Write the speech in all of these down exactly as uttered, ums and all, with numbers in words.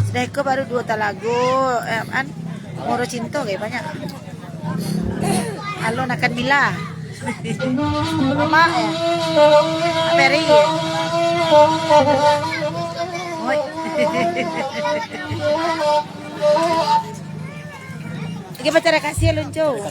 Sudah iko baru duo talago, eh, an, Moro Cinto ge banyak. Alun akan bila. Mama, eh. Mary. Oi. Oke, pacara kasih, Lunco.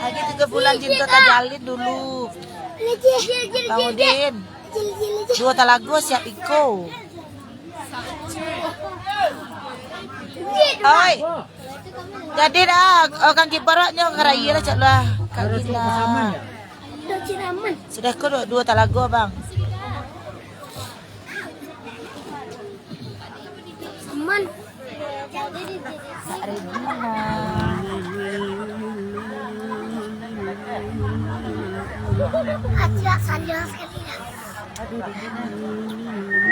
Lagi tiga bulan cinta tajalin dulu. Bang Udin. Duo talago siap iko. Oi. Jadi dah, oh, kan kiper awaknyo karaya lah, cak lah. Kak Gina. Sudah ko duo, duo talago, Bang. Aman. Kak Regina. Acil sanjang sekali dah.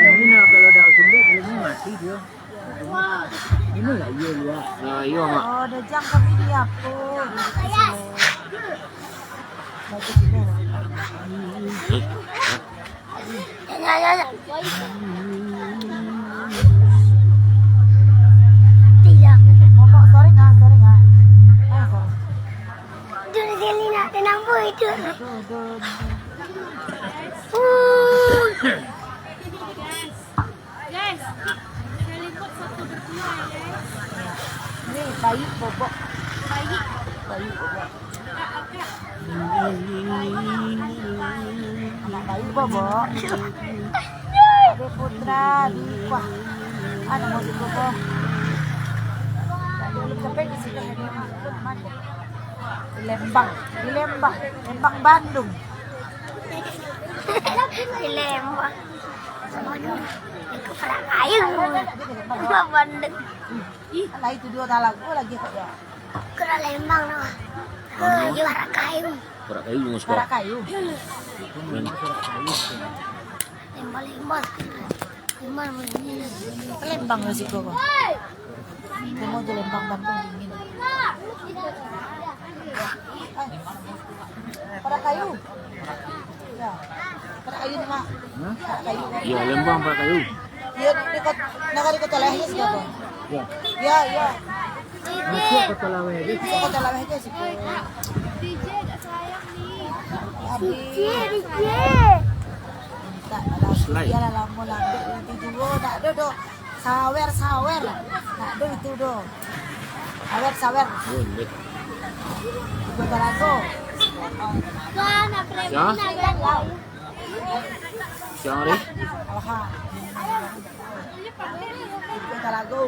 Ini nak kalau dah sumber, kalau ni mati dia. Ini lah, iya, iya. Ya, iya, Mak. Oh, dah jam kami di apa? Ya, ya, ya. Tidak. Momok, sorry, ah, sorry, ah. Ah, sorry. Duh, Selina, tenang, boy, duh. Duh, duh, duh. Uh. Guys, saya lihat satu berdua ya, guys. Ni bayi bobok. Bayi. Bayi bobok. Anak bayi bobok. Ade Putra di kuah. Anu mau di bobok. Belum sampai di sini. Di Lembang. Di Lembang. Lembang Bandung. Di Lembang. Semuanya itu parak kayu. Lembang Bandung. Ih, lah itu duo talago lagi kok ya. Kura Lembang no. Kura kayu. Parak kayu, Mas. Parak kayu. Lembang, Lembang. Lembang lah siko kok. Kamu aja Lembang Bandung dingin. Parak kayu. Ya. Parak kayu ni, Mak. Hah? Parak kayu. Ya, Lembang parak kayu. Ya, di, di kot-, nagari Kota Laweh aja sih, Bang. Ya. Ya, ya. Masuk Kota Laweh aja. Masuk Kota Laweh aja sih, Bang. Habis. Slide. Iyalah, lamo lah. Nanti juo, tak ada, dok. Sawer, sawer. Tak ada itu, dok. Sawer, sawer. Boleh. Tiga talago. Siang? Siang hari? Alhamdulillah. Tiga talago.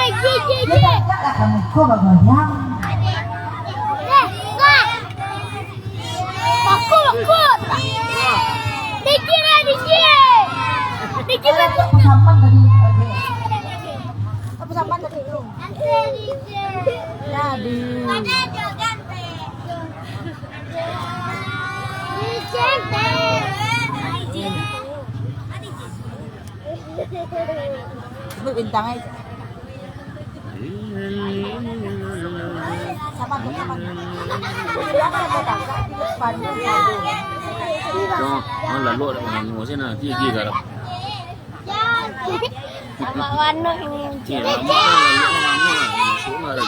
Dia tagaklah kamu ko bagoyang. Baku, baku. Dikit lah, dikit. Dikit lah. Apa saman tadi? Apa saman tadi? Jadi. Sebut bintang aja. Saman tu, saman tu. Yo, ah, lalu ada pengamu sih nah, gigi garap. Lamak wano ini. Iya, lamak wano, lamak wano, masuk lah.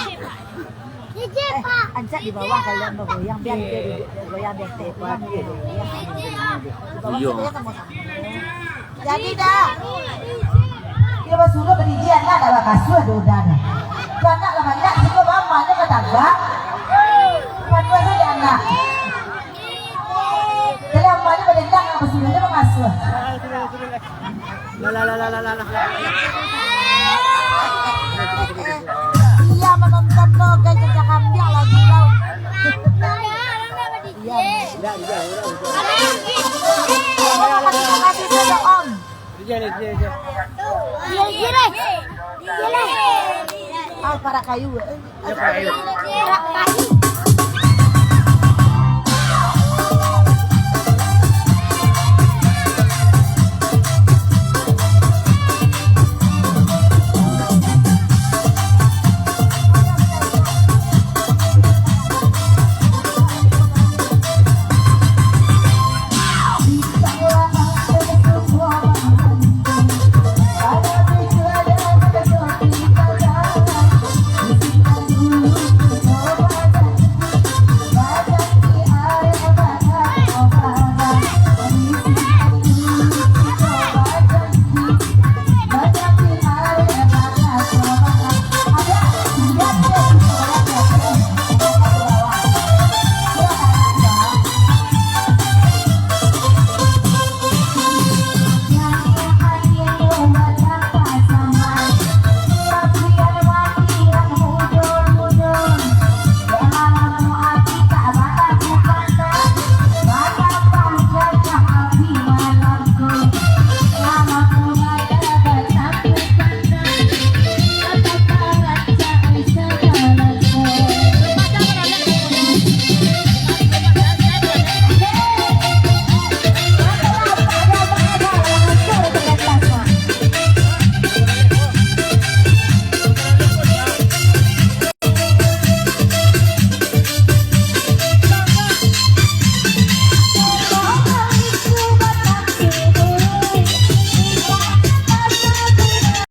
Eh, ancak di bawah kalian bagoyang, biar dia duduk, dia goyang, biar dia goyang. Di bawah. Iya. Sini sama-sama. Jadi dah. Dia basuruh berdiri, anak dah bakasuh, dah udah dah. Tu anak lah banyak, siko bamanyo ka tabak. Patuah saja anak. Jadi amanyo badendang, basuruhnyo bangasuh. Lah, lah, lah, lah, lah, lah. Iya, menonton no, guys, kerja kambing lagi, lau. Iya. Om, makasih, makasih saja, Om. Iya, iya, iya, iya. Ah, parak kayu. Parak kayu.